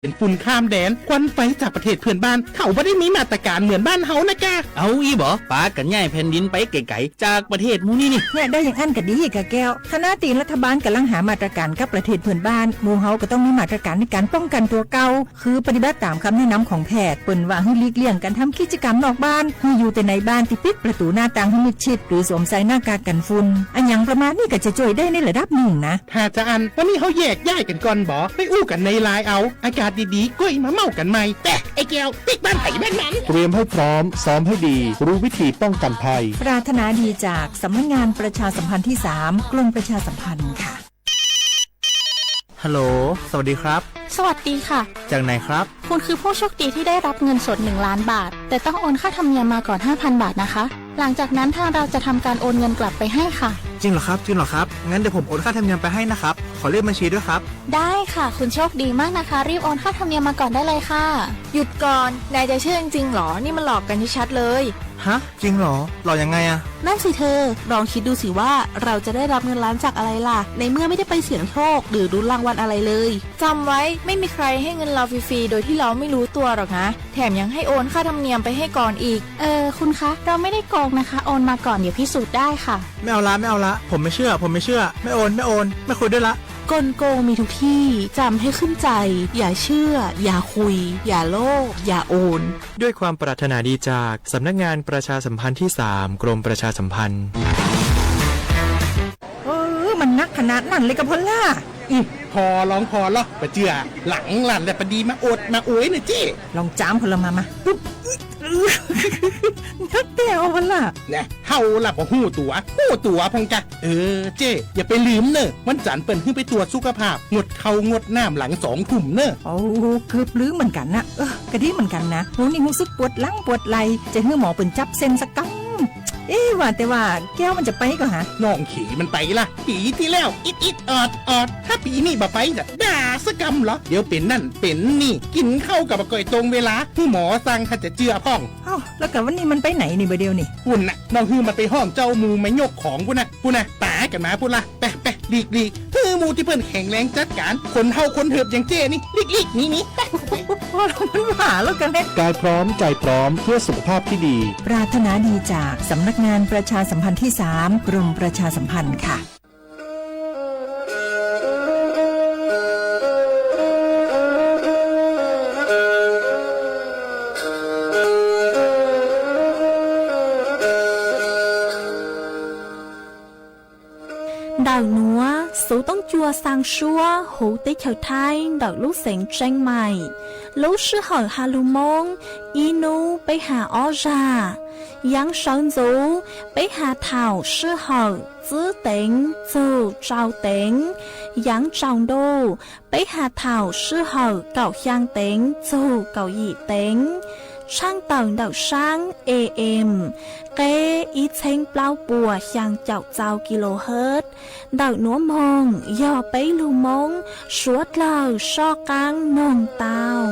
เป็นฝุ่นข้ามแดน ควันไฟจากประเทศเพื่อนบ้าน เขาบ่ได้มีมาตรการเหมือนบ้านเฮานะกะ เอาอี้บ่ ปากันย้ายแผ่นดินไปไกลๆ จากประเทศหมู่นี้นี่ เนี่ยได้อย่างอั้นก็ดีกะแก้ว ขณะที่รัฐบาลกำลังหามาตรการกับประเทศเพื่อนบ้าน หมู่เฮาก็ต้องมีมาตรการในการป้องกันตัวเก่า คือปฏิบัติตามคำแนะนำของแพทย์ เปิ้นว่าให้หลีกเลี่ยงการทำกิจกรรมนอกบ้าน ให้อยู่แต่ในบ้านที่ปิดประตูหน้าต่างให้มิดชิด หรือสวมใส่หน้ากากกันฝุ่น อะหยังประมาณนี้ก็จะช่วยได้ในระดับหนึ่งนะ ถ้าจะอั้น วันนี้เฮาแยกย้ายกันก่อนบ่ ไปอู้กันในไลน์เอา อากาศดีๆ ก้อยมาเมากันใหม่ แปะ ไอ้แก้ว ปิ๊กบ้านไผบ้านมัน เตรียมให้พร้อม ซ้อมให้ดี รู้วิธีป้องกันภัย ปรารถนาดีจากสำนักงานประชาสัมพันธ์ที่สาม กรมประชาสัมพันธ์ค่ะ ฮัลโหล สวัสดีครับ สวัสดีค่ะ จากไหนครับ คุณคือผู้โชคดีที่ได้รับเงินสดหนึ่งล้านบาท แต่ต้องโอนค่าธรรมเนียมมาก่อนห้าพันบาทนะคะ หลังจากนั้นทางเราจะทำการโอนเงินกลับไปให้ค่ะ จริงเหรอครับ จริงเหรอครับ งั้นเดี๋ยวผมโอนค่าธรรมเนียมไปให้นะครับ ขอเลขบัญชีด้วยครับ ได้ค่ะ คุณโชคดีมากนะคะ รีบโอนค่าธรรมเนียมมาก่อนได้เลยค่ะ หยุดก่อน นายจะเชื่อจริงๆหรอ นี่มันหลอกกันชัดๆเลย ฮะ จริงเหรอ หลอกยังไงอะ นั่นสิเธอ ลองคิดดูสิว่าเราจะได้รับเงินล้านจากอะไรล่ะ ในเมื่อไม่ได้ไปเสี่ยงโชคหรือลุ้นรางวัลอะไรเลย จำไว้ ไม่มีใครให้เงินเราฟรีๆโดยที่เราไม่รู้ตัวหรอกนะ แถมยังให้โอนค่าธรรมเนียมไปให้ก่อนอีก เออ คุณคะ เราไม่ได้โกงนะคะ โอนมาก่อน เดี๋ยวพิสูจน์ได้ค่ะ ไม่เอาละ ไม่เอาละ ผมไม่เชื่อ ผมไม่เชื่อ ไม่โอน ไม่โอน ไม่คุยด้วยละ กลโกงมีทุกที่ จำให้ขึ้นใจ อย่าเชื่อ อย่าคุย อย่าโลภ อย่าโอน ด้วยความปรารถนาดีจากสำนักงานประชาสัมพันธ์ที่สาม กรมประชาสัมพันธ์ เออ มันนักขนาดนั้นเลยกะพอลล่า อืม พอลองพอลอปะเจือ หลังหลั่นแหละปะดีมาอวดมาอวยเน่อเจ้ ลองจามพอลมามาปุ๊บ นักแต่เอาพอลล่า นะ เฮาล่ะบ่ฮู้ตั๋ว ฮู้ตั๋วพองกะ เออ เจ้ อย่าไปลืมเน่อ วันจันทร์เปิ้นหื้อไปตรวจสุขภาพ งดข้าวงดน้ำหลังสองทุ่มเน่อ โอ้ เกือบลืมเหมือนกันนะ เออ กะดีเหมือนกันนะ หมูนี่รู้สึกปวดหลังปวดไหล่ จะหื้อหมอเปิ้นจับเส้นสักกำ เอ๊ะ ว่าแต่ว่าแก้วมันจะไปก่อหา น้องเขยมันไปละ ปีที่แล้ว อิดอิดออดออด ถ้าปีนี้บ่ไปจะด่าสักกำเหรอ เดี๋ยวเป็นนั่นเป็นนี่ กินข้าวกับบ่ก่อยตรงเวลา หื้อหมอสั่งถ้าจะเจือพ่อง เอ้า แล้วกะวันนี้มันไปไหนนี่บ่าเดียวนี่ ปุ้นน่ะ น้องหื้อมันไปห้องเจ้าหมู่มายกของปุ้นน่ะ ปุ้นน่ะ ตายกันมาปุ้นละ ไปไปหลีกหลีก หื้อหมู่ที่เปิ้นแข็งแรงจัดการ คนเฒ่าคนเถิบอย่างเจ้นี่ หลีกหลีกหนีหนี พอลล่ามันหมาแล้วกันเนี่ย กายพร้อมใจพร้อมเพื่อสุขภาพที่ดี ปรารถนาดีจากสำนักงานประชาสัมพันธ์ที่สาม กรมประชาสัมพันธ์ค่ะ Ntawm nuav Xuv Toob Cua Xaa Suab huv teb chaws Thaib ntawm lub xeev Tseeb Maim. Lub sij hawm has lug Moob, ib nub peb has ob zag. Yaav sawv ntxuv, peb has thaum sij hawm txwb teev txug tsau teev. Yaav tsaus ntuj, peb has thaum sij hawm kaum xyaa teev txug kaum yim teev. Tshaaj tawm ntawm saab AM, qeb ib txheeb plaub puas xyaa caum txau kilohertz. Ntawm nuav moog yog peb lug Moob suav dlawg soj qaab noog tau.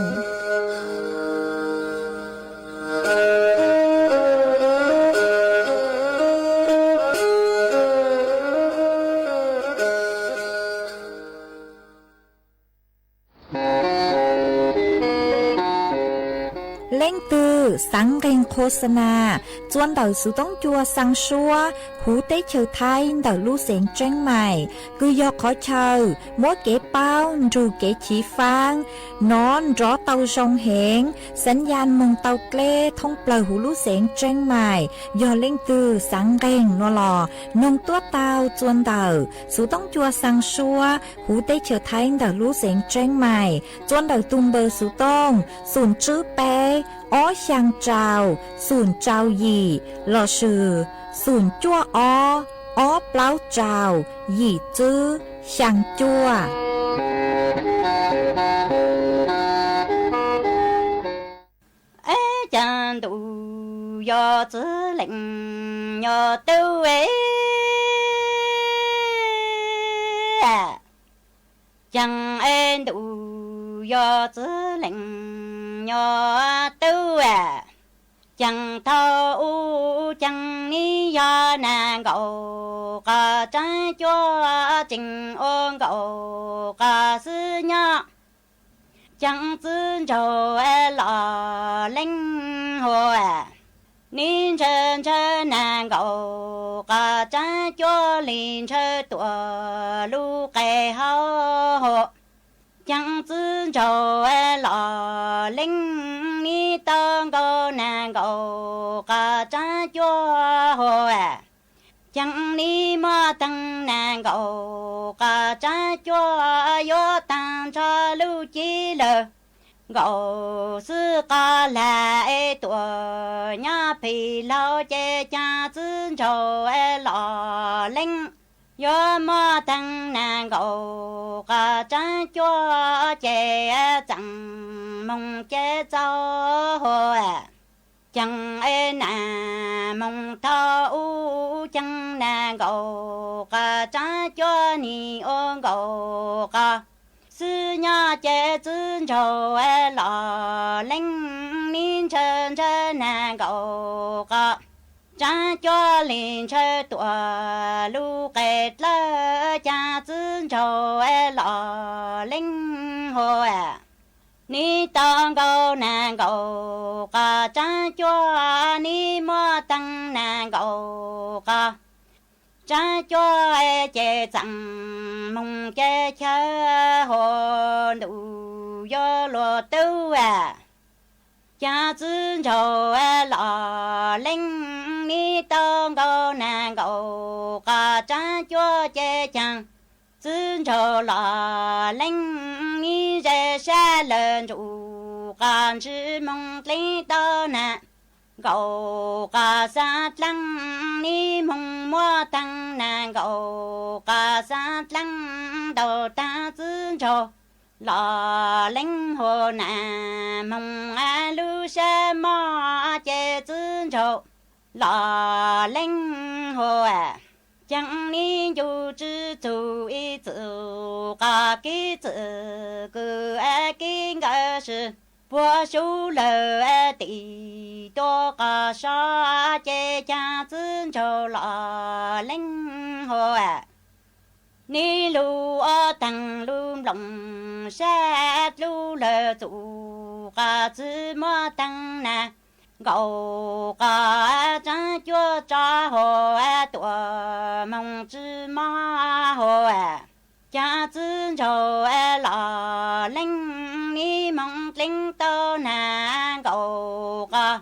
Leej twg xaav nqee qhua xa na, txua ntawm Xuv Toob Cua Xaa Suab huv teb chaws Thaib ntawm lub xeev Tseeb Maim, kws yog qhov chaw muab kev paub nrug kev chiv faab. Nov nrov tau zoo heev, xaav yaj moog tau dleb thoob plawg huv lub xeev Tseeb Maim. Yog leej twg xaav nqeeg nuav los noog tuab tau txua ntawm Xuv Toob Cua Xaa Suab huv teb chaws Thaib ntawm lub xeev Tseeb Maim, txua ntawm tug npawb Xuv Toob xoom tswb peb ob xyaa rau xoom rau yim lossis xoom cuaj ob ob plaub rau yim tswb xyaa cuaj. Eb, caag ntuj yog txwv leej nyob tub es, caag eb ntuj yog txwv leej nyob tub es, caag thaum ub caag nib yog nag nkaum qos tsaab cuab ceev ua nkaum qos xwb nyob. Ceev txwv ntsaug los leej hua, neb ntshaw ntshaw nas nkaum qas tsaab cuab li ntshaw tuam lub qe hauv hua. Ceev txwv ntsaug los leej, neb tau nkaus nas nkaum qas tsaab cuab hua. Ceev neb muaj teeg nas nkaum qas tsaab cuab yuav taag nrho lub cib lawm. Nkaum xwb qas lag es tuam nyob phem laug ces ceev txwv ntsaug los leej, yuav muaj teeg nas nkaum qas tsaab cuab ces txeem moog ces txaus hua. Ceev es nas moog thaum ub ceev nas nkaum qas tsaab cuab nim ua nkaum qas xwb nyob ces txwv ntsaug los leej, neb ntshaw ntshaw nas nkaum qas tsaab cuab li ntshaw tuam lub qe dlawb ceev txwv ntsaug los leej hua. Neb tau nkaus nas nkaum qas tsaab cuab, neb muaj teeg nas nkaum qas tsaab cuab ces txeem moog ces chaw hua, ntuj yuav luag tub. Ceev txwv ntsaug los leej, neb tau nkaus nas nkaum qas tsaab cuab ces ceev txwv ntsaug los leej, neb ze sab lawm ntsum qas ntswg moog dleev tau nas nkaum qas xav dlaab, neb moog muab teeg nas nkaum qas xav dlaab ntaus taag txwv ntsaug los leej hua. Nas moog lub sab moj ces txwv ntsaug los leej hua. Ceev neb ncu tsw txug ib txwm qas kib txwm kws kib nkawd sib puag sub lawm tim tuaj qas sob ces ceev txwv ntsaug los leej hua. Neb lug ua teeg lug nploos sab dlub lawm txwm qas txwv muab teeg nas nkaum qas tsaab cuab tso hua tuam moog tsw moj hua. Ceev txwv ntsaug los leej, neb moog dleev tau nas nkaum qas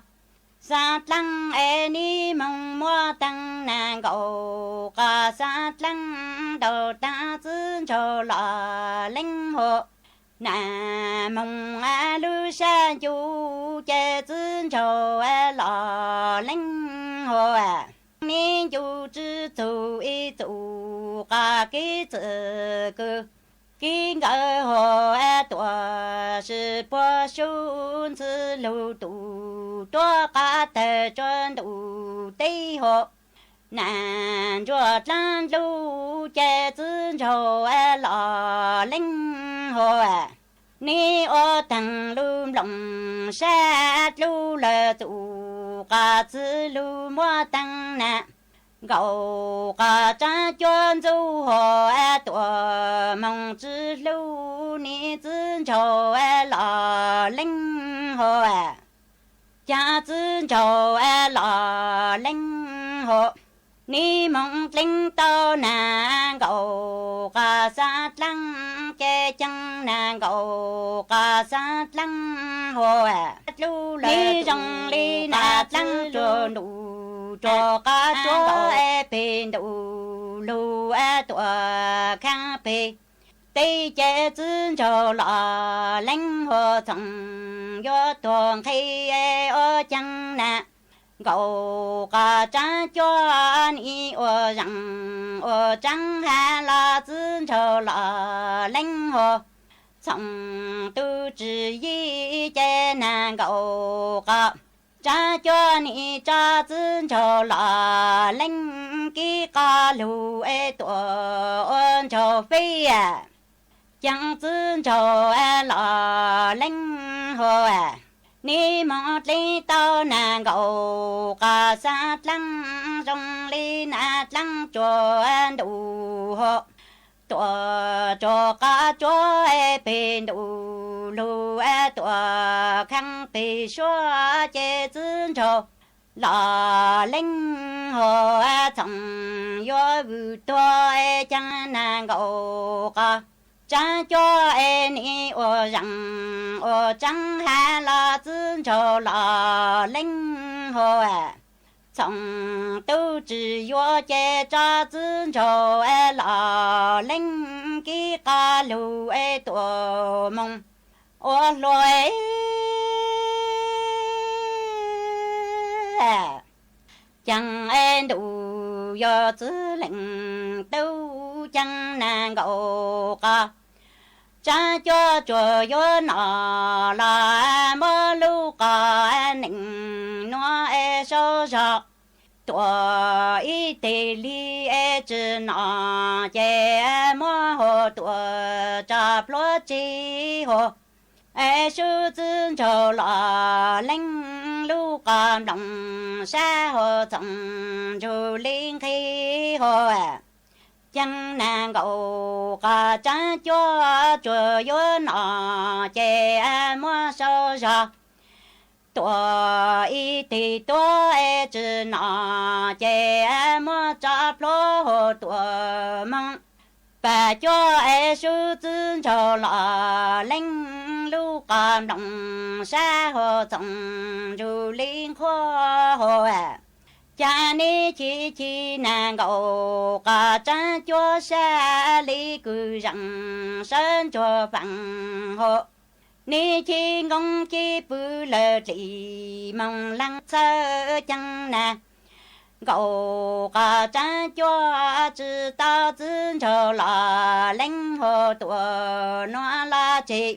xav dlaab es neb moog muab teeg nas nkaum qas xav dlaab ntaus taag txwv ntsaug los leej hua. Nas moog lub sab ncu ces txwv ntsaug los leej hua. Neb ncu tsw txug ib txwm qas kib txwm kws kib nkawd hua tuam sib puag sub ntxwv lug tus tuaj qas tawg tsua ntuj teb hua. Nas ntsuag dlaab lug ces txwv ntsaug los leej hua. Neb ua teeg lug nploos sab dlub lawm txwm qas txwv lug muab teeg nas nkaum qas tsaab cuab ntxub hua tuam moog tsw lug neb txwv ntsaug los leej hua. Ceev txwv ntsaug los leej hua. Neb moog dleev tau nas nkaum qas xav dlaab ces ceev nas nkaum qas xav dlaab hua. Dlub lawm zoo li nas dlaab rua ntuj rua qas rua peg ntuj lug tuam khaab peg teb ces txwv ntsaug los leej hua. Txhoov yuav tuag nqhis ua ceev nas nkaum qas tsaab cuab neb ua zeem ua tsaab has los txwv ntsaug los leej hua. Txhoov tub tswv yim ces nas nkaum qas tsaab cuab neb tso txwv ntsaug los leej kib qas lug es tuam ua ntsaug feb. Ceev txwv ntsaug los leej hua. Neb moog dleev tau nas nkaum qas xav dlaab zoo li nas dlaab rua ntuj hua tuam rua qas rua peg ntuj lug tuam kheej peg suab ces txiv nraug los leej hos txhoom yuav vwm tuag es caag nag nkaum qos tsaab cuab es nim ua zeem ua tsaab has los txiv nraug los leej hos txhoom tub tsi yuav ces tso txiv nraug los leej kib qos lug es tuam moog ua hluas caag es ntuj yog txiv leej tub caag nag nkaum qos tsaab cuab tsuas yuav nom los muab lub qos nees nuav es sau zog tuam ib teg li es tsi nom ces muab hos tuam tso pluav tsi hos es sub txiv nraug los leej lub qos nploos sab hos txhoom ntsug li nqhis hos caag nag nkaum qos tsaab cuab tsuas yuav nom ces muab sau zog tuam ib teg tuab es tsi nom ces muab tso pluav hos tuam moog pag cuab es sub txiv nraug los leej lub qos nploos sab hos txhoom ntsug li nqhuab hos caag nib chim chim nag nkaum qos tsaab cuab sab li kws zeem sawv ntsuag faam hos nib chim nkoob cib pw lawm dlim moog leej txhawj caag nag nkaum qos tsaab cuab tsi tau txiv nraug los leej hos tuam nuav los tseg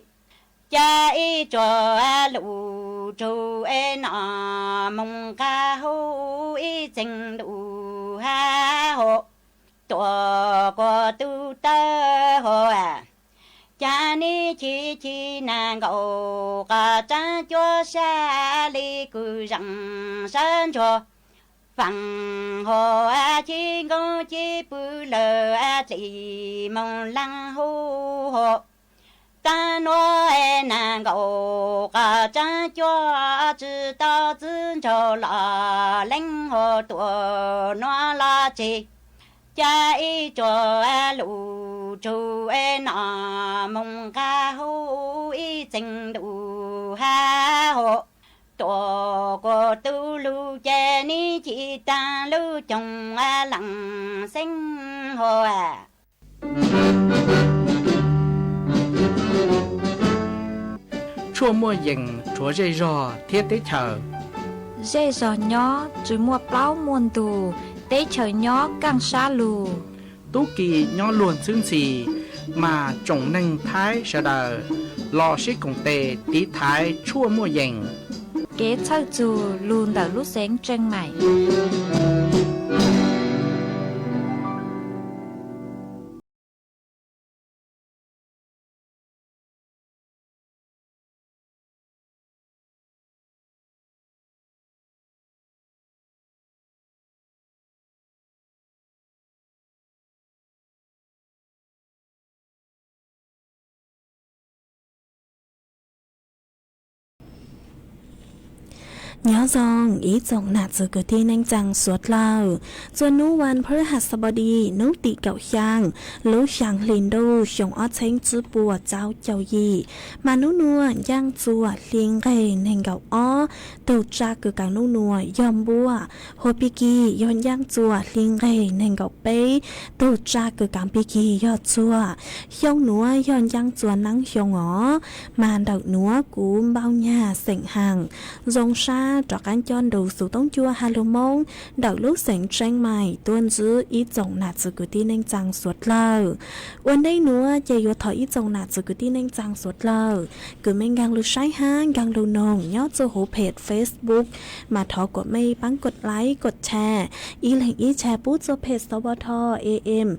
ca ib tsuag lug tsug es nom moog nqag huv ib txeeg ntuj hab hos tuam kuas tub tawb hos caag nib chim chim nag nkaum qos tsaab cuab sab li kws zeem sawv ntsuag faam hos cib nkoob cib pw lawm dlim moog leej huv hos taag nuav es nag nkaum qos tsaab cuab tsi tau txiv nraug los leej hos tuam nuav los tseg ca ib tsuag lug tsug es nom moog nqag huv ib txeeg ntuj hab hos tuam kuas tub lug ces nib chim taag lub coog leej xeeb hos Tshuaj muaj yees rhuav zej zog thiab teb chaws. Zej zog nyob tsi muaj plaub muaj ntug, teb chaws nyob kaaj sab lug. Tub ki nyob luag ntxhwb ntxhi, mas tsoom neeg Thaib sawv daws los sib koom tes tiv thaiv tshuaj muaj yees. Kev txhawj txug lug ntawm lub xeev Tseej Maim. Nyob zoo ib tsoom nam txwv kwv tij neej tsaa suav dlawg, txuas nub vas phu has xab pov dis nub tim kaum xyaa lub xyaa hli ntuj xyoo ob txheeb tsib puas tsawv caug yim, mas nub nuav ncaaj txuas hli nqeg neeg nkaum ob, tug tsa kws kaav nub nuav yog npuaj, hua pig kig yog ncaaj txuas hli nqeg neeg nkaum peb, tug tsa kws kaav pig kig yog txuas. Xyoo nuav yog ncaaj txuas naab xyoo os, mas ntawm nuav kuv npau nyag xeem haas zoo sab rov qaab cob nrug xuv toob cuab has lug Moob ntawm lub xeev Tseej Maim tuaj ntsib ib tsoom nam txwv kwv tij neej tsaa suav dlawg. Ua ntej nuav ces yuav thov ib tsoom nam txwv kwv tij neej tsaa suav dlawg kws mej nkaag lug saib hab nkaag lug noog nyob txug huv peg Facebook, mas thov kuas mej paab kod like kod share, ib leeg ib share pub txug peg xab pov tho AM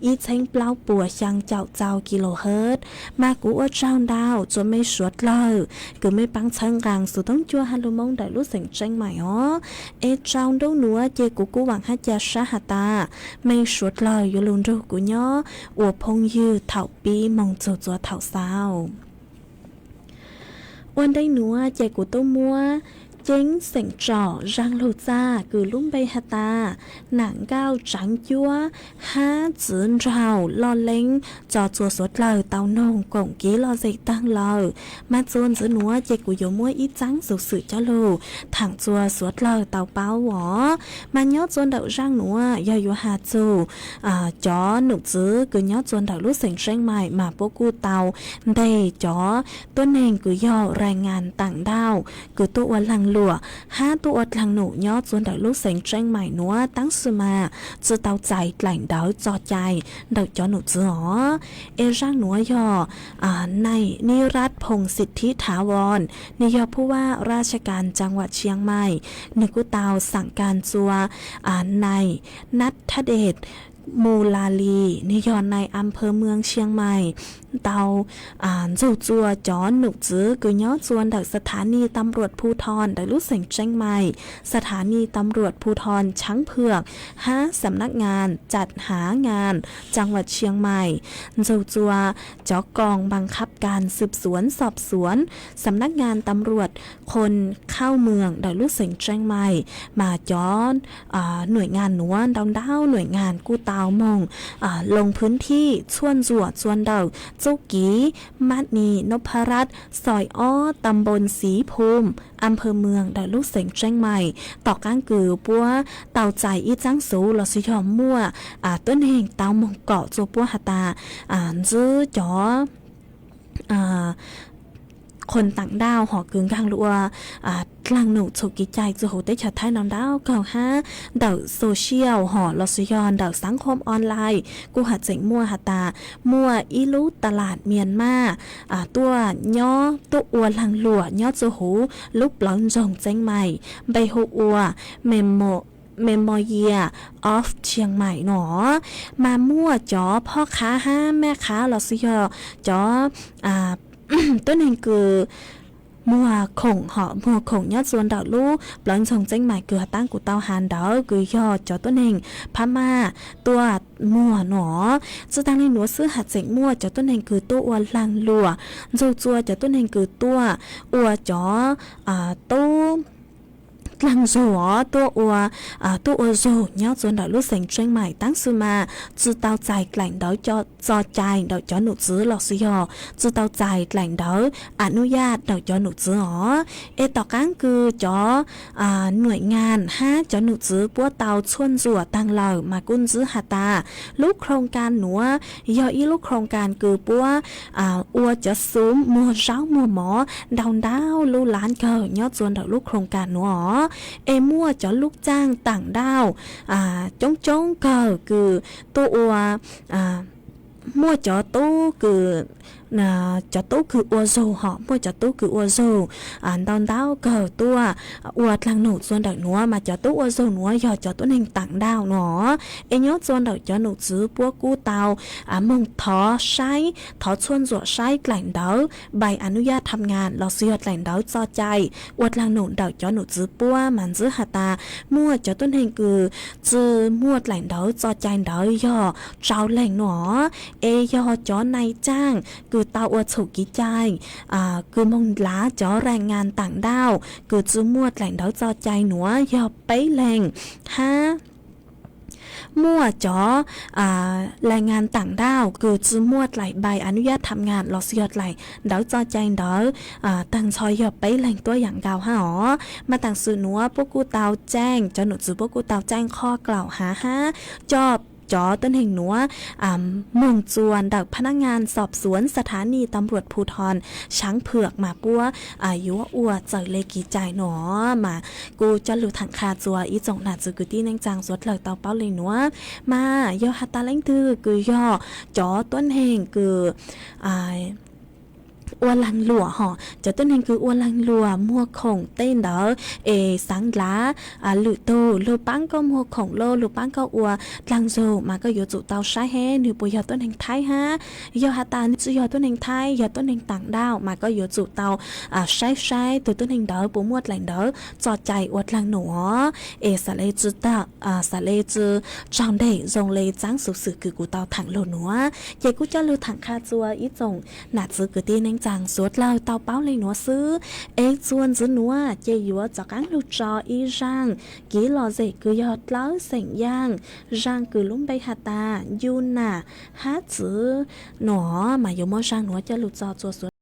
ib txheeb plaub puas xyaa caum txau kilohertz. Mas kuv ua tsaug ntau txug mej suav dlawg kws mej paab txhawb nqaa xuv toob cuab has lug Moob ntawm lub xeev Tseej Maim os. Es tsaus ntuj nuav ces kuv kuj vaam hab ca sab has tas mej suav dlawg yuav lug nrug kuv nyob ua phooj ywg thaum pib moog txug txuas thaum xaus. Ua ntej nuav ces kuv tuaj muab ceeb xeem tsom zaaj lug txaj kws lub npe has tas Nam Nkauj Tseev Cuab hab Txwv Nraug Loj Leeb tso tsua suav dlawg tau noog koom kiv lom zem taag lawm. Mas tsua ntxiv nuav ces kuv yuav muab ib txaab xuv xwm coj lug thaam tsua suav dlawg tau paub os. Mas nyob tsua ntawm zaaj nuav yog yuav has txug cov num txwv kws nyob tsua ntawm lub xeev Tseeb Maim mas puab kuj tau nteg cov tuab neeg kws yog rais ngas taam dauj kws tuaj ua laag luam hab tuaj ua dlaag num nyob tsua ntawm lub xeev Tseeb Maim nuav, tab sis mas tsi tau txais dlaim ntawv txoj cai ntawm cov num txwv os. Es zaaj nuav yog nai Niraj Phoo Sithithawon, nwg yog phuj vaj raj kas caas vam Tshiang Maim, nwg kuj tau xaam kas tsua nai Nathadet Mulali, nwg yog nai am phawv mws Tshiang Maim, tau ntxug tsua cov num txwv kws nyob tsua ntawm สถานีตำรวจภูธร ntawm lub xeev Tseeb Maim, สถานีตำรวจภูธรช้างเผือก hab สำนักงานจัดหางานจังหวัดเชียงใหม่ ntxug tsua cov กองบังคับการสืบสวนสอบสวน สำนักงานตำรวจคนเข้าเมือง ntawm lub xeev Tseeb Maim, mas cov nuam ngas nuav ntau ntau nuam ngas kuj tau moog loo phwv thij txhuaj ntxuam tsua ntawm txuj kiv Mab Nis Nopharat, xoim ob, tam npoo Xiv Phum, am phawv mws ntawm lub xeev Tseeb Maim, tom qaab kws puab tau txais ib txaab xuv lossis yog muaj tuab neeg tau moog kom tsua puab has tas ntsib cov khoom taam dauj hom kws nkaag lug ua dlaag num txhum kev cai tsua huv teb chaws Thaib ntau ntau kawg hab ntawm social hom lossis yog ntawm xaav khom online kuj has tseem muaj has tas muaj ib lub ta las Mias Mas tuaj nyob tuaj ua laag luam nyob tsua huv lub plawv ntsoog Tseeb Maim, npe hu ua Memorial of Chiang Mai no, mas muaj cov phob qhab hab mej qhab lossis yog cov tuab neeg kws muag khoom hom muag khoom nyob tsua ntawm lub plawv ntsoog Tseeb Maim kws has tas kuv tau has ntawd kws yog cov tuab neeg Phab Maj tuaj muag no. Tsi taag le nuav xwb has tseem muaj cov tuab neeg kws tuaj ua laag luam, ntxug tsua cov tuab neeg kws tuaj ua cov tub dlaag zug os, tuaj ua, tuaj ua zug nyob tsua ntawm lub xeev Tseeb Maim, tab sis mas tsi tau txais dlaim ntawv txoj cai ntawm cov num txwv lossis yog tsi tau txais dlaim ntawv a nub yaj ntawm cov num txwv os. Es tom qaab kws cov nuam ngas hab cov num txwv puab tau txhuaj ntxuam taag lawm mas kuj ntsib has tas lub khoo kas nuav yog ib lub khoo kas kws puab ua cov xum muag zaub muag mov ntau ntau lub lab kawg nyob tsua ntawm lub khoo kas nuav os. Es muaj cov lub caaj taam dauj coob coob kawg kws tuaj ua muaj cov tub kws, cov tub kws ua zug hom muaj cov tub kws ua zug ntau ntau kawg tuaj ua dlaag num tsua ntawm nuav, mas cov tub ua zug nuav yog cov tuab neeg taam dauj no. Es nyob tsua ntawm cov num txwv puab kuj tau moog thov saib, thov txhuaj ntxuam saib dlaim ntawv bai a nub yaj tham ngas lossis yog dlaim ntawv txoj cai ua dlaag num ntawm cov num txwv puab mas ntsib has tas muaj cov tuab neeg kws tsi muaj dlaim ntawv txoj cai ntawd yog rau leeg no. Es yog cov nai caaj kws tau ua txhum kev cai kws moog lav cov rais ngas taam dauj kws tsi muaj dlaim ntawv txoj cai nuav yog peb leeg, hab muaj cov rais ngas taam dauj kws tsi muaj dlaim bai a nub yaj tham ngas lossis yog dlaim ntawv txoj cai ntawd taag nrho yog peb leeg tuab yaam nkaus hab os. Mas tam sim nuav puab kuj tau caij, cov num txwv puab kuj tau caij qhov klaum hav hab coj cov tuab neeg nuav moog tsua ntawm พนักงานสอบสวนสถานีตำรวจภูธรช้างเผือก mas puab yuav ua txawm le kev cai no. Mas kuj coj lug thaam qha tsua ib tsoom nam txiv kwv tij neej tsaa suav dlawg tau paub le nuav. Mas yog has tas leej twg kws yog cov tuab neeg kws ua laag luam hom, cov tuab neeg kws ua laag luam muag khoom tej ntawd es xaav lav lwm tug, lug paab koj muag khoom los lug paab koj ua dlaag zug mas koj yuav tsum tau saib hab nwg puas yog tuab neeg Thaib hab. Yog has tas nwg tsi yog tuab neeg Thaib, yog tuab neeg taam dauj mas koj yuav tsum tau saib saib tug tuab neeg ntawd puas muaj dlaim ntawv txoj cai ua dlaag num os. Es xaav le tsi tawm, xaav le tsi tsaug nteg zoo le txaab xuv xwm kws kuv tau thaam lug nuav, ces kuj coj lug thaam qha tsua ib tsoom nam txiv kwv tij neej Taag suav dlawg tau paub le nuav xwb, es txuas ntxiv nuav ces yuav rov qaab lug tso ib zaaj kev lom zem kws yog dlawb xeem Yaaj, zaaj kws lub npe has tas Yunam hab txwv nuav, mas yuav muab zaaj nuav coj lug tso txuas suav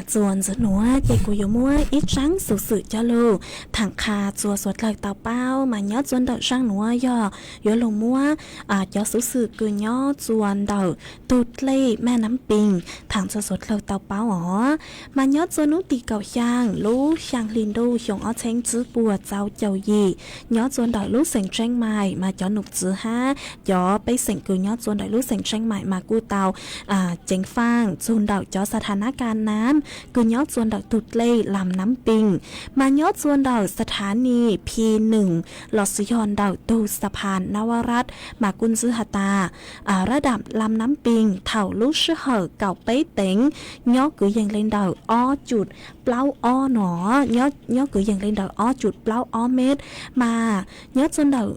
Txuas ntxiv nuav ces kuv yuav muab ib tsaab xuv xwm coj lug thaam qha txuas suav dlawg tau paub, mas nyob txuas ntawm zaaj nuav yog yuav lug muab cov xuv xwm kws nyob txuas ntawm tug dlej Maj Nab Pee thaam txuas suav dlawg tau paub os. Mas nyob txuas nub tim kaum xyaa lub xyaa hli ntuj xyoo ob txheeb tsib puas txaus caum yim, nyob txuas ntawm lub xeem Tseeb Maim, mas cov num txwv hab cov pej xeem kws nyob txuas ntawm lub xeem Tseeb Maim mas kuj tau ceev faaj txug ntawm cov sa tha nab kas nam kws nyob txuas ntawm tug dlej Lam Nab Pee, mas nyob txuas ntawm sa tha nis Phi Nws los sis yog ntawm tug sa pha Nav Raj mas kuj ntxwv has tas rab dam Lam Nab Pee thaum lub sij hawm kaum peb teev nyob kwv yees le ntawm ob cum plaub ob no, nyob kwv yees le ntawm ob cum plaub ob mev. Mas nyob txuas ntawm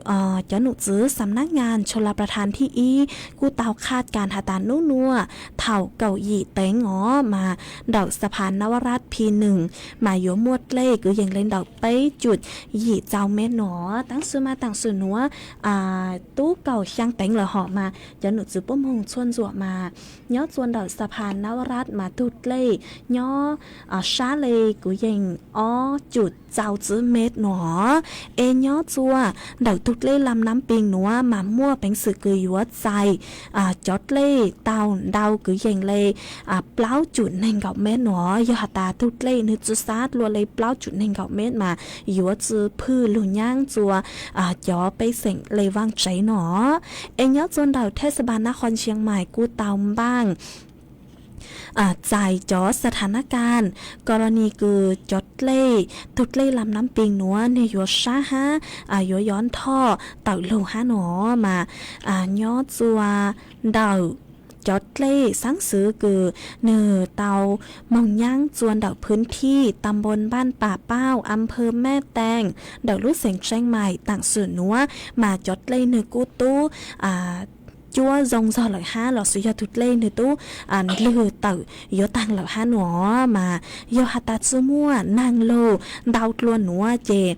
cov num txwv sam nab ngas Chula Prathan thib ib kuj tau qha kas has tas nub nuav thaum kaum yim teev os mas ntawm sa pha Nav Raj Phi Nws mas yuav muaj dlej kwv yees le ntawm peb cum yim txaus mev no. Taab sis mas taam sim nuav tub kaum xyaa teev lawm hom mas cov num txwv puab moog txhua ntsuam mas nyob txuas ntawm sa pha Nav Raj mas tug dlej nyob sab le kwv yees ob cum txaus tsib mev no. Es nyob txuas ntawm tug dlej Lam Nab Pee nuav mas muaj peev xwm kws yuav txais cov dlej tau ntau kwv yees le plaub cum neeg nkaum mev no. Yog has tas tug dlej nwg tsi sab dlua le plaub cum neeg nkaum mev mas yuav tsi phwj lug nyaab txuas cov pej xeem le vaaj tsev no. Es nyob txuas ntawm thej sa pha Nab Qhov Ntshiev Maim kuj tau npaaj txais cov sa tha nab kas kos los nis kws cov dlej, tug dlej Lam Nab Pee nuav nwg yuav sab hab yuav yov nthoj tawm lug hab no. Mas nyob txuas ntawm cov dlej xaab xwv kws nwg tau moog nyaab txuas ntawm phwv thij ta npoo Npaaj Pam Pauj, a phawv Mej Tees ntawm lub xeem Tseeb Maim taam sim nuav mas cov dlej nwg kuj tub cuab zoo zog lawm hab los sis yog tug dlej nwg tub lwg tawm yuav taag lawm hab no. Mas yog has tas tsi muaj naag lug ntau dlua nuav ces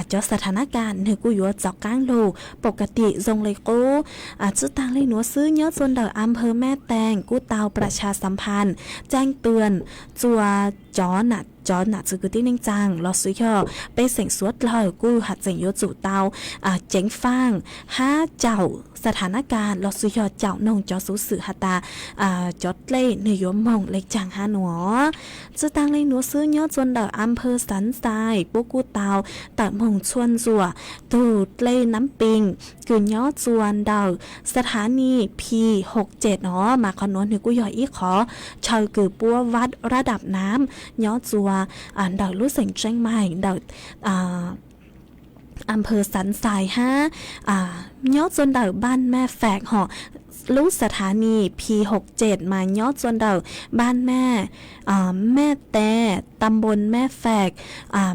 cov sa tha nab kas nwg kuj yuav txaus qaab lug pov ka tim zoo le qub. Tsi taag le nuav xwb, nyob txuas ntawm a phawv Mej Tees kuj tau pras tshas xam phas tseeb twm txuas cov nam, cov nam txwv kwv tij neej tsaa los sis yog pej xeem suav dlawg kuj has tseem yuav tsum tau ceev faaj hab caum sa tha nab kas los sis yog caum noog cov xuv xwm has tas cov dlej nwg yuav moog le caag hab no. Tsi taag le nuav xwb, nyob txuas ntawm a phawv Xaav Xais puab kuj tau tawm moog txhua ntsuam tug dlej Nab Pee kws nyob txuas ntawm sa tha nis Phi Hom Cem no. Mas qhov nuav nwg kuj yog ib qhov chaw kws puab vaj rab dam nam nyob txuas ntawm lub xeem Tseeb Maim ntawm a phawv Xaav Xais hab nyob txuas ntawm Npaaj Mej Fem hom. Lub sa tha nis Phi Hom Cem mas nyob txuas ntawm Npaaj Mej, Mej Tes, ta npoo Mej Fem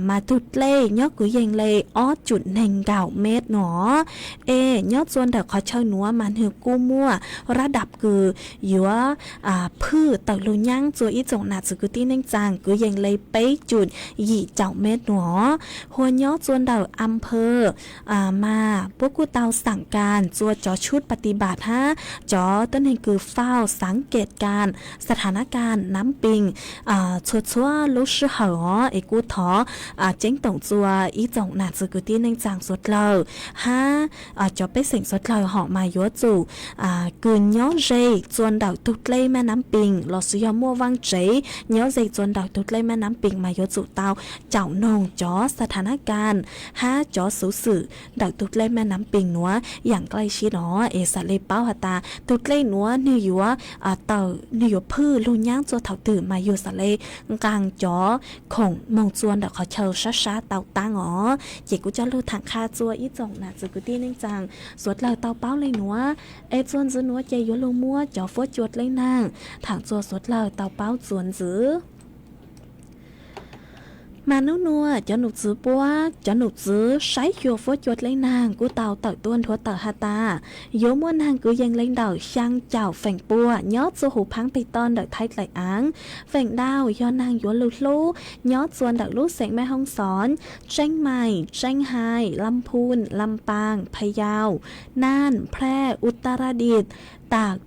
mas tug dlej nyob kwv yees le ob cum neeg nkaum mev no. Es nyob txuas ntawm qhov chaw nuav mas nwg kuj muaj rab dam kws yuav phwj tawm lug nyaab txuas ib tsoom nam txwv kwv tij neej tsaa kwv yees le peb cum yim caum mev no. Hua nyob txuas ntawm a phawv mas puab kuj tau xaam kas txuas cov tshub pa ti npam hab cov tuab neeg kws faus xaav kem kas sa tha nab kas Nab Pee txhua txhua lub sij hawm os. Es kuj thov ceeb toom txuas ib tsoom nam txwv kwv tij neej tsaa suav dlawg hab cov pej xeem suav dlawg hom mas yuav tsum kws nyob ze txuas ntawm tug dlej Mej Nab Pee los sis yog muaj vaaj tsev nyob ze txuas ntawm tug dlej Mej Nab Pee mas yuav tsum tau caum noog cov sa tha nab kas hab cov xuv xwm ntawm tug dlej Mej Nab Pee nuav yaam nqaij sib no. Es xaav le paub has tas tug dlej nuav nwg yuav tawm, nwg yuav phwj lug nyaab txuas thaum twg mas yug xaav le nqaa cov khoom moog txuas ntawm qhov chaw sab sab tau taab os. Ces kuv coj lug thaam qha txuas ib tsoom nam txwv kwv tij neej tsaa suav dlawg tau paub le nuav. Es txuas ntxiv nuav ces yuav lug muab cov fuab cua dlej naag thaam txuas suav dlawg tau paub txuas ntxiv. Mas nub nuav cov num txwv puab, cov num txwv saib xyuas fuab cua dlej naag kuj tau tawm tuaj nthuav tawm has tas yuav muaj naag kwv yees le ntawm xyaa caum feem pua nyob txuas huv phaab peg toj ntawm Thaib Dlaim Aav. Feem ntau yog naag yuav lug hlub nyob txuas ntawm lub xeem Mej Hoob Xoob, Tseeb Maim, Tseeb Hais, Lam Phun, Lam Paas, Pha Yau, Naj, Nphraj, Utaradit, Taam,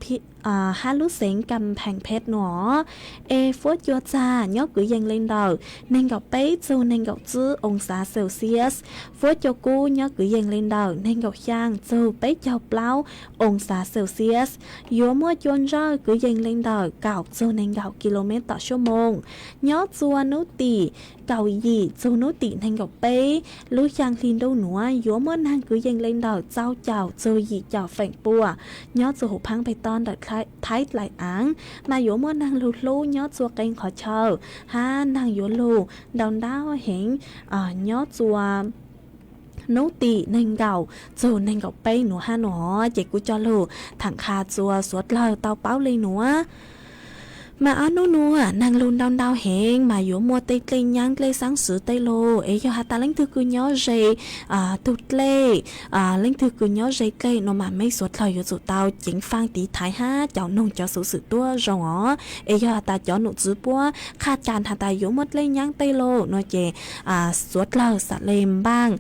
hab lub xeev Kam Pheem Phet no. Es huab cua txag nyob kwv yees le ntawm nees nkaum peb txug nees nkaum tsib oo xav Celsius. Huab cua kub nyob kwv yees le ntawm nees nkaum xyaa txug peb caug plaub oo xav Celsius. Yuav muaj cua ntsawj kwv yees le ntawm kaum txug nees nkaum kilomev tom suab moos. Nyob txua nub tim kaum yim txug nub tim nees nkaum peb lub xyaa hli ntuj nuav yuav muaj naag kwv yees le ntawm tsau caum txug yim caum feem pua. Nyob txua huv phaab peg toj ntawm Thaib Dlaim Aav mas yuav muaj naag lug hlub nyob txua qee qhov chaw hab naag yuav lug ntau ntau heev nyob txua nub tim nees nkaum txug nees nkaum peb nuav hab no. Ces kuv coj lug thaam qha txua suav dlawg tau paub le nuav. Mas ob nub nuav naag lug ntau ntau heev mas yuav muaj tej dlej nyaab dlej xaab swv tej lug. Es yog has tas leej twg kws nyob ze tug dlej, leej twg kws nyob ze dlej no mas mej suav dlawg yuav tsum tau ceev faaj tiv thaiv hab caum noog cov xuv xwm tuab zoo os. Es yog has tas cov num txwv puab qha cas has tas yuav muaj dlej nyaab tej lug no ces suav dlawg xam le npaaj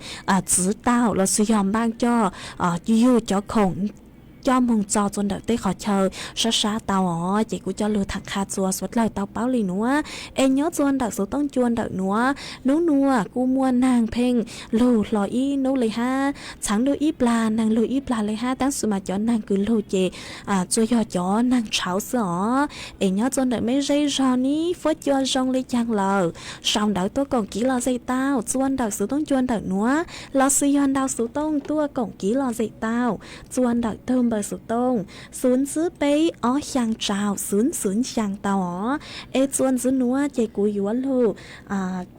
txwv tau lossis yog npaaj coj yug cov khoom coj moog tso txua ntawm tej qhov chaw sab sab tau os. Ces kuv coj lug thaam qha txua suav dlawg tau paub le nuav. Es nyob txua ntawm xuv tooj cua ntawm nuav, nub nuav kuj muaj naag pheej lug hlo ib nub le hab, txheev lug ib plag naag lug ib plag le hab, tab sis mas cov naag kws lug ces txua yog cov naag tshauv xwb os. Es nyob txua ntawm mej zej zog nib huab cua zoo le caag lawm, sau ntawv tuaj koom kev lom zem tau txua ntawm xuv tooj cua ntawm nuav lossis yog ntau xuv tooj tuaj koom kev lom zem tau txua ntawm tug npawb xuv tooj xuv tsib peb ob xyaa rau xuv xuv xyaa tau os. Es txua ntxiv nuav ces kuv yuav lug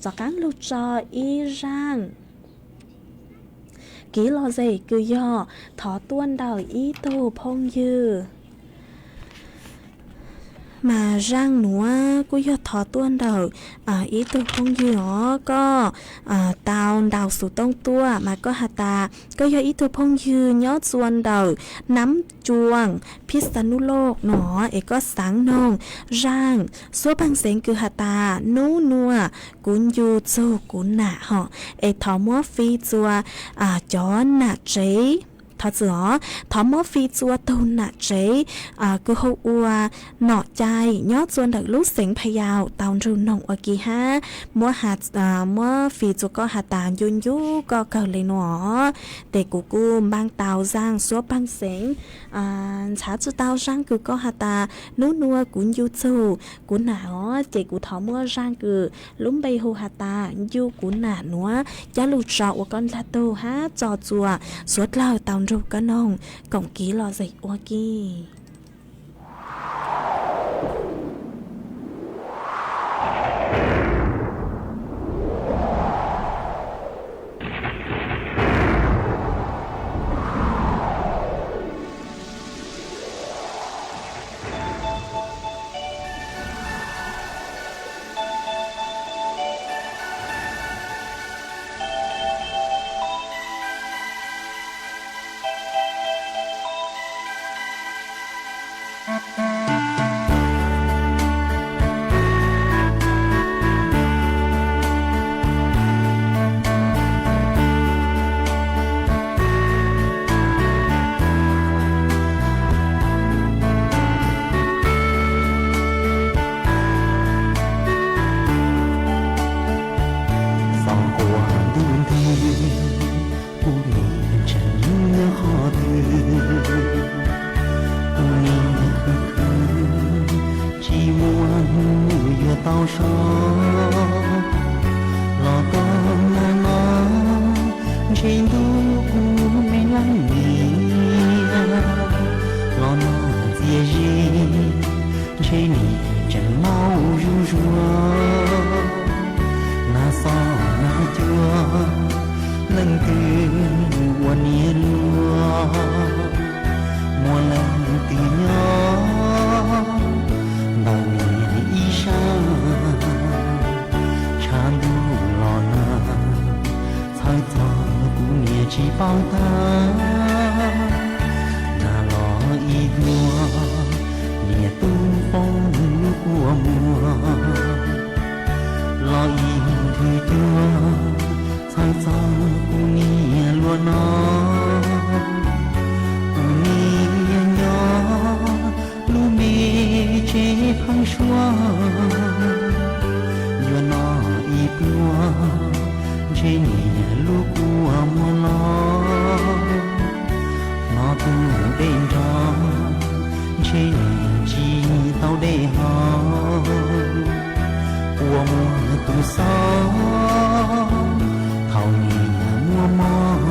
rov qaab lug tso ib zaaj kev lom zem kws yog thov tuaj ntawm ib tug phooj ywg. Mas zaaj nuav kuj yog thov tuaj ntawm ib tug phooj ywg os, koj tau ntaus xuv tooj tuaj mas koj has tas koj yog ib tug phooj ywg nyob txua ntawm Nab Cuam, Phij Xa Nub Loj no es koj xaav noog zaaj xuab paag xeev kws has tas nub nuav kuv ncu txug kuv nam hom, es thov muab fij txua cov nam tsev, thov txim os, thov muab fij txua tug nam tsev kws hu ua Nom Cai nyob txua ntawm lub xeev Pha Yau tau nrug noog ua ke hab muab, muab fij txua koj has tas ncu ncu koj kawg le nuav. Ces kuv kuj npaaj tau zaaj xuab paag xeev, ntxhaav tsi tau zaaj kws koj has tas nub nuav kuv ncu txug kuv nam os, ces kuv thov muab zaaj kws lub npe hu has tas ncu kuv nam nuav coj lug tso ua koj dlaag tug hab tso txua suav dlawg tau nrug koj noog koom kev lom zem ua ke. Xoom quas ntuj nti, kuv nim tseem nyob qhov twg? Kuv nim khwv khwv, tsis muaj hnub yuav tau so. Los koj nag no, ntshe ntuj kuv me leej niam. Los no txias zis, ntshe nim tseem maub zuj zus. Nag xob nag cua, leej twg ua niam luag? Muaj leej twg nyob ntawm niam ib sab? Tshav ntuj los nag, txhawj txog kuv niam. Tshuav yuav noj ib pluag, ntshe niam lub kua muag los, hnov tus dej nrov, ntshe niam tsis tau dej haus. Ua muag tus xob, thaum niam muaj mob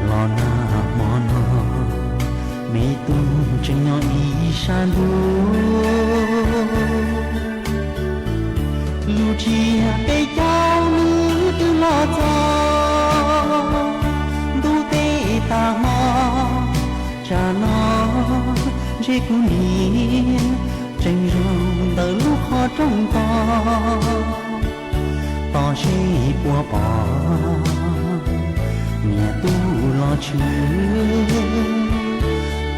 los nag hmo no, me tub tseem nyob ib sab ntuj. Lub tsiab peb caug nws twb los txog ntuj teb tag hmo, tsam no ntshe kuv niam tseem zaum ntawm lub qhov rooj tos, tos seb puas pom niam tub los tshwm,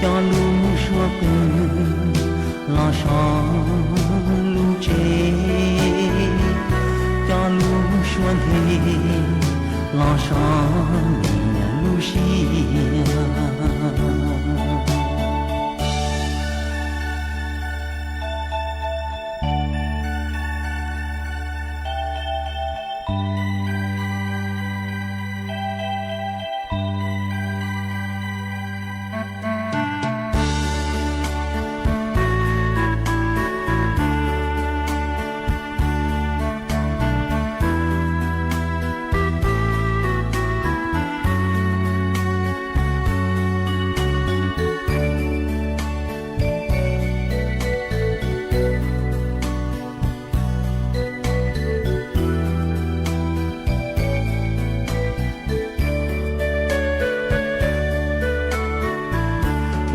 coj lub suab qw los so lub tsev, coj lub suab nthe los so niam lub siab.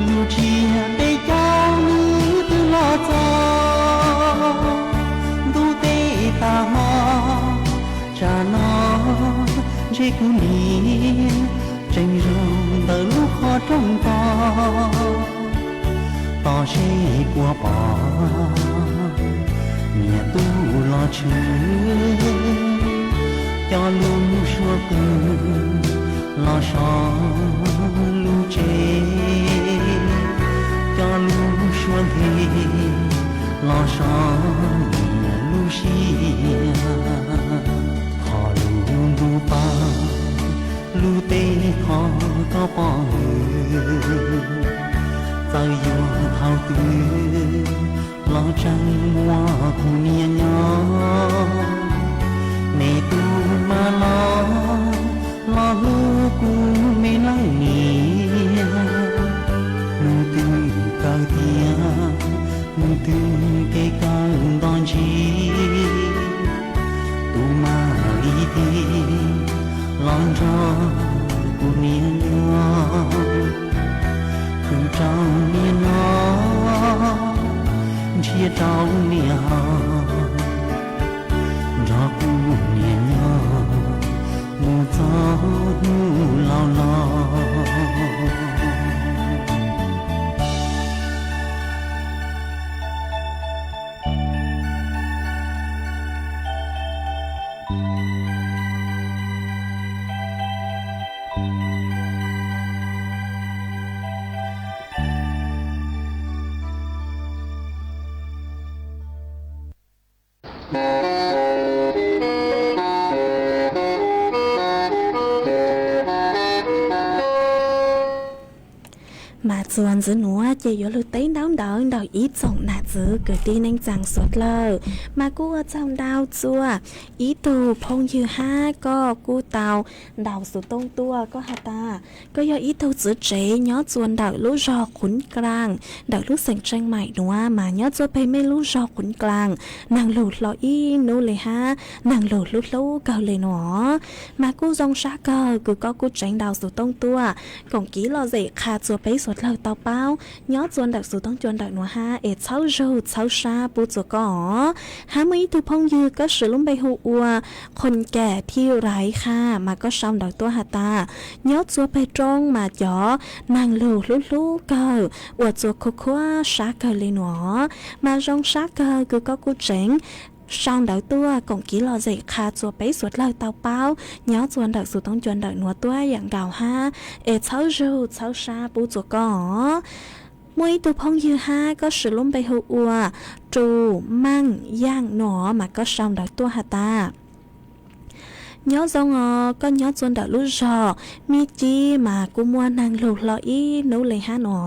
Lub tsiab peb caug nws twb los txog ntuj teb tag hmo, tsam no ntshe kuv niam tseem zaum ntawm lub qhov rooj tos, tos seb puas pom niam tub los tshwm, coj lub suab qw los so lub tsev, coj lub suab nthe los so niam lub siab. Qhov lub ntuj pab lub teb qhov koj pom hwv, txawm yuav thaum twg los tseem muaj kuv niam nyob. Me tub mas los, los hlub kuv me leej niam. Hnub twg kawg tiag, hnub twg kev kawg nto ntsig, tus mam li tig los nrog kuv niam nyob. Khwv rau niam noj, nrhiav rau niam haus, nrog kuv niam nyob mus txog hnub laus los. Mas txuas ntxiv nuav ces yuav lug teb ntaub ntawv ntawm ib tsoom nam txwv kwv tij neej tsaa suav dlawg. Mas kuj ua tsaug ntau txug ib tug phooj ywg hab koj kuj tau ntaus xuv tooj tuaj, koj has tas koj yog ib tug txwv tsev nyob txuas ntawm lub zog Qhuv Kaas ntawm lub xeem Tseej Maim nuav, mas nyob txuas peg mej lub zog Qhuv Kaas, naag lug hlo ib nub le hab naag lug hlub hlub kawg le nuav. Mas kuj zoo sab kawg kws koj kuj tseev ntaus xuv tooj tuaj koom kiv lom zem qha txuas peb suav dlawg tau paub nyob txuas ntawm xuv tooj cua ntawm nuav hab es txhawb zug txhawb sab pub txuas koj os. Hab muaj ib tug phooj ywg koj swv lub npe hu ua Qhuv Kaas Thiv Raiv Qha, mas koj sau ntawv tuaj has tas nyob txuas peg roob mas cov naag lug hlub hlub kawg ua txuas khuv khuab sab kawg le nuav. Mas zoo sab kawg kws koj kuj tseev sau ntawv tuaj koom kiv lom zem qha txuas peb suav dlawg tau paub nyob txuas ntawm xuv tooj cua ntawm nuav tuaj yaam nkaus hab es txhawb zug txhawb sab pub txuas koj os. Muaj ib tug phooj ywg hab koj swm lub npe hu ua Tus Meej Yaaj no mas koj sau ntawv tuaj has tas, nyob zoo os, koj nyob txua ntawm lub zog Mej Cib mas kuj muaj neeg lug hlo ib nub le hab no,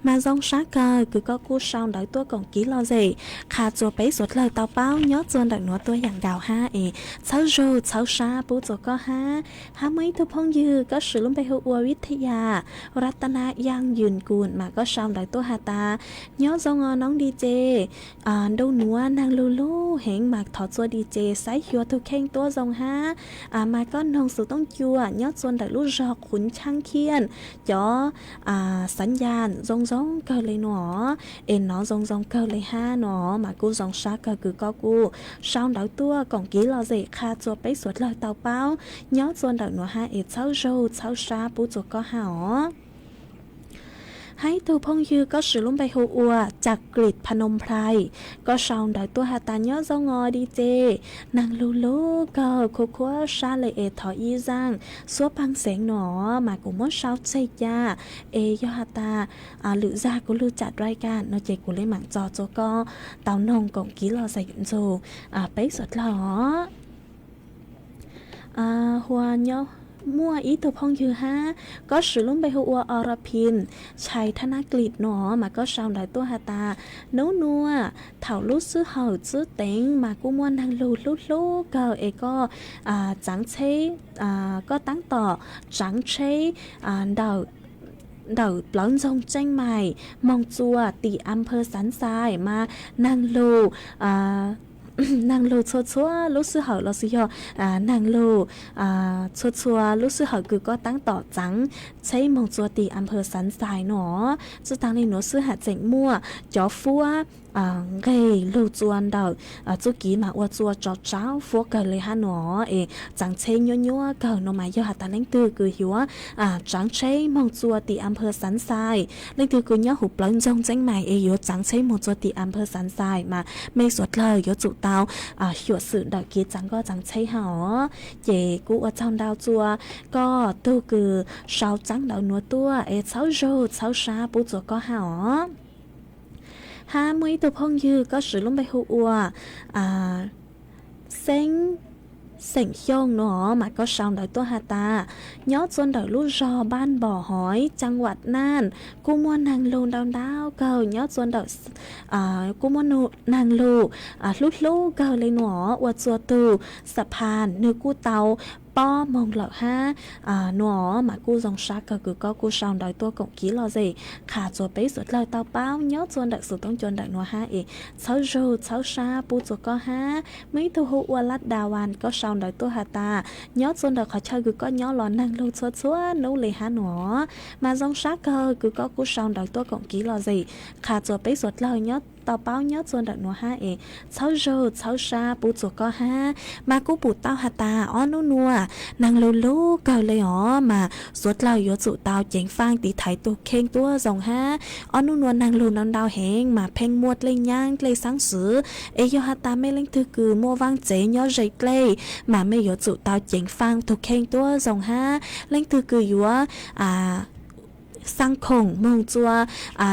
mas zoo sab kawg kws koj kuj sau ntawv tuaj koom kiv lom zem qha txua peb suav dlawg tau paub nyob txua ntawm nuav tuaj yaam nkaus hab es txhawb zug txhawb sab pub txua koj hab. Hab muaj ib tug phooj ywg koj swm lub npe hu ua Vithaya Ratana Yaaj Yun Kun mas koj sau ntawv tuaj has tas, nyob zoo os noob Di Ce, ntuj nuav neeg lug lug heev mas thov txua Di Ce saib xyuas tug kheej tuab zoo hab, mas koj noog xwm toob cua nyob txua ntawm lub zog Qhuv Chaab Khiaj cov sav yas zoo zoo kawg le no, es nov zoo zoo kawg le hab no, mas kuj zoo sab kawg kws koj kuj sau ntawv tuaj koom kiv lom zem qha txua peb suav dlawg tau paub nyob txua ntawm nuav hab es txhawb zug txhawb sab pub txua koj hab os. Hab ib tug phooj ywg koj swm lub npe hu ua Cakrit Phnom Phrai, koj sau ntawv tuaj has tas, nyob zoo os Di Ce, neeg lug lug kawg khuv khuab sab le es thov ib zaaj xuab paag xeev no, mas kuv muab sau tseg ca, es yog has tas lwm zag kuv lug cam dai ka no ces kuv le maam txo txua koj tau noog koom kiv lom zem ntxug peb suav dlawg os. Hua nyob, muaj ib tug phooj ywg hab koj swm lub npe hu ua Oraphin Chai Thanab Klis no mas koj sau ntawv tuaj has tas, nub nuav thaum lub sij hawm txwb teev mas kuj muaj neeg lug hlub hlub kawg es koj txaav tsheb, koj taab tom txaav tsheb ntawm plawv ntxoog Tseej Maim moog txua tim Amphaw Xav Xais mas neeg lug neeg lug txhua txhua lub sij hawm los sis yog neeg lug txhua txhua lub sij hawm kws koj taab tom txaav tsheb moog txua tim Amphaw Xav Xais no, tsi taag le nuav xwb has tseem muaj cov fuab nqeg lug txua ntawm txuj kiv mas ua txua tso tsau fuab kawg le hab no, es txaav tsheb nyuab nyuab kawg no mas yog has tas leej twg kws yuav txaav tsheb moog txua tim Amphaw Xav Xais, leej twg kws nyob huv plawv ntxoog Tseej Maim es yuav txaav tsheb moog txua tim Amphaw Xav Xais mas mej suav dlawg yuav tsum tau xyuam xim ntawm kev txaav koj txaav tsheb hab os. Ces kuj ua tsaug ntau txua koj tug kws sau txaav ntawv nuav tuaj es txhawb zug txhawb sab pub txua koj hab os. Hab muaj ib tug phooj ywg koj swm lub npe hu ua Xeeb Xeem Xyooj no mas koj sau ntawv tuaj has tas, nyob txua ntawm lub zog Npaj Npom Hov, Caa Vam Naj kuj muaj neeg lug ntau ntau kawg nyob txua ntawm kuj muaj neeg lug hlub hlub kawg le no, ua txua tug xa phas nwg kuj tau pob moog lawm hab no, mas kuj zoo sab kawg kws koj kuj sau ntawv tuaj koom kiv lom zem qha txua peb suav dlawg tau paub nyob txua ntawm xwm toob cua ntawm nuav hab es txhawb zug txhawb sab pub txua koj hab. Muaj ib tug hu ua Laj Da Vas koj sau ntawv tuaj has tas, nyob txua ntawm qhov chaw kws koj nyob los neeg lug txhua txhua nub le hab no, mas zoo sab kawg kws koj kuj sau ntawv tuaj koom kiv lom zem qha txua peb suav dlawg nyob tau paub nyob txua ntawm nuav hab es txhawb zug txhawb sab pub txua koj hab. Mas kuj pum tau has tas ob nub nuav neeg lug lug kawg le os, mas suav dlawg yuav tsum tau ceev faaj tiv thaiv tug kheej tuab zoo hab. Ob nub nuav neeg lug ntau ntau heev mas pheej muaj dlej nyaab dlej xaab xwv, es yog has tas mej leej twg kws muaj vaaj tsev nyob ze dlej mas mej yuav tsum tau ceev faaj tug kheej tuab zoo hab. Leej twg kws yuav xaa khoom moog txua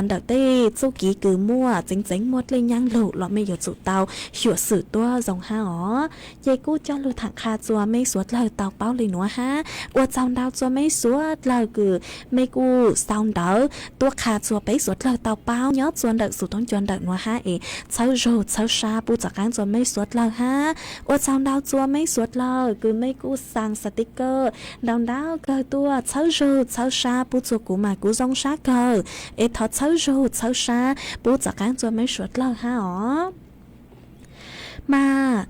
ntawm tej txuj kiv kws muaj txeev txeev muaj dlej nyaab lug los mej yuav tsum tau xyuam xim tuab zoo hab os. Ces kuj coj lug thaam qha txua mej suav dlawg tau paub le nuav hab. Ua tsaug ntau txua mej suav dlawg kws mej kuj sau ntawv tuaj qha txua peb suav dlawg tau paub nyob txua ntawm xwm toob cua ntawm nuav hab es txhawb zug txhawb sab pub txav qaab txua mej suav dlawg hab. Ua tsaug ntau txua mej suav dlawg kws mej kuj xaa xa tiv kawg ntau ntau kawg tuaj txhawb zug txhawb sab pub txua kuv mas kuv zoo sab kawg, es thov txhawb zug txhawb sab pub txav qaab txua mej suav dlawg hab os. Mas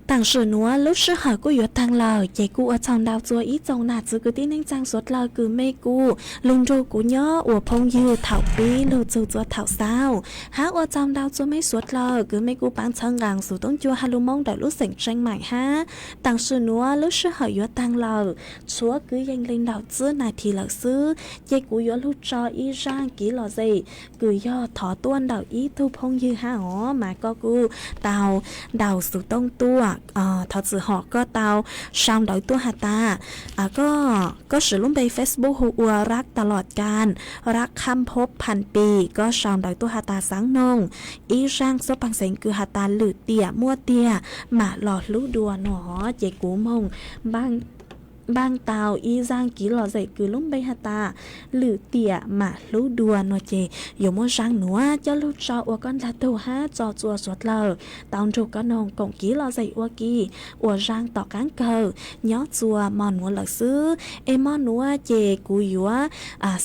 taam sim nuav lub sij hawm kuj yuav taag lawm, ces kuj ua tsaug ntau txua ib tsoom nam txiv kwv tij neej tsaa suav dlawg kws mej kuj lug nrug kuv nyob ua phooj ywg thaum pib lug txug txua thaum xaus, hab ua tsaug ntau txua mej suav dlawg kws mej kuj paab txhawb nqaa xwm toob cua ha lug Moob ntawm lub xeem Tseej Maim hab. Taam sim nuav lub sij hawm yuav taag lawm, tshuav kwv yees le ntawm tsib nas this lawm xwb, ces kuv yuav lug tso ib zaaj kiv lom zem kws yog thov tuaj ntawm ib tug phooj ywg hab os, mas koj kuj tau ntaus xov tooj tuaj. Thov txim hom koj tau sau ntawv tuaj has tas, koj, koj siv lub npe Facebook hu ua Rab Tas Los Kas, Rab Khab Phob Phas Pis, koj sau ntawv tuaj has tas xaav noog ib zaaj xuab paag xeev kws has tas lwm tiam muaj tiag mam los hlub dua no, ces kuv moog npaaj tau ib zaaj kiv lom zem kws lub npe has tas lwm tiam mam hlub dua no ces yuav muaj zaaj nuav coj lug tso ua koj ntaag tug hab tso tsua suav dlawg tau nrug koj noog koom kiv lom zem ua ke ua zaaj tom qaab kawg nyob txua mo nuav lawm xwb. Es mo nuav ces kuv yuav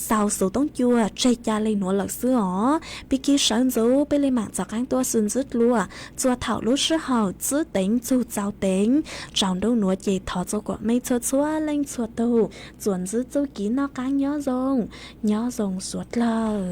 xaus xuv toob cua tseg ca le nuav lawm xwb os. Peb kig sawv ntxuv peb le maam txuas qaab tuaj xwb ntxwb dlua txua thaum lub sij hawm txwb teev txug txaus teev. Tsaus ntuj nuav ces thov txua kuas mej txhua txhua leej txhua tug txuas ntxwb txuj kiv noj qaab nyob zoo, nyob zoo suav dlawg.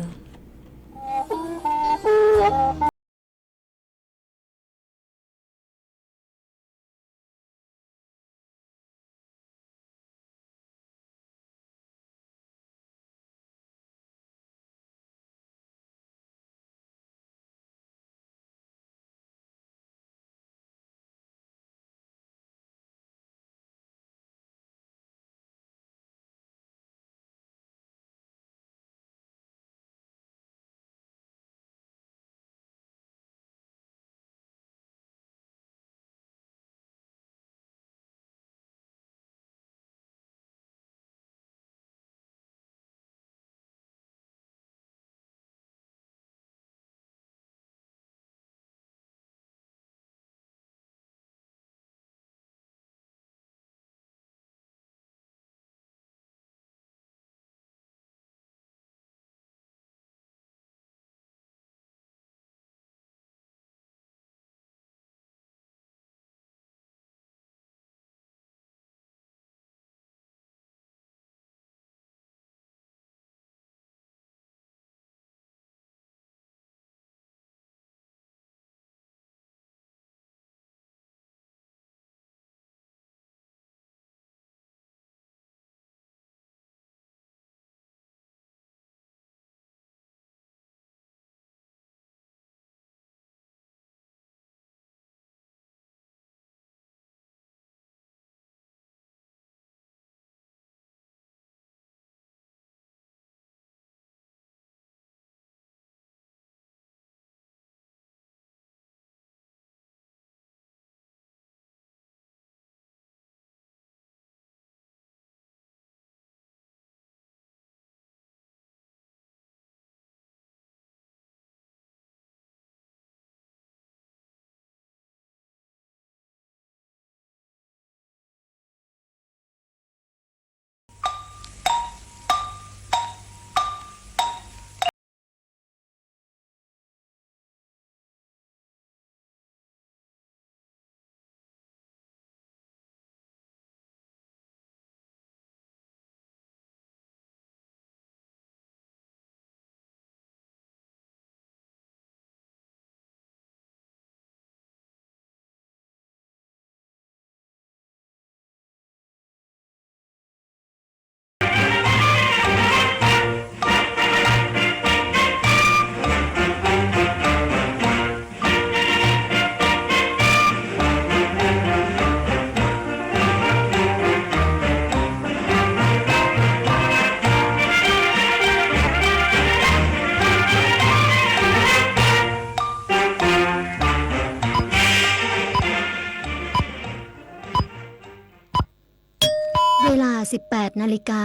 เวลา สิบแปดนาฬิกา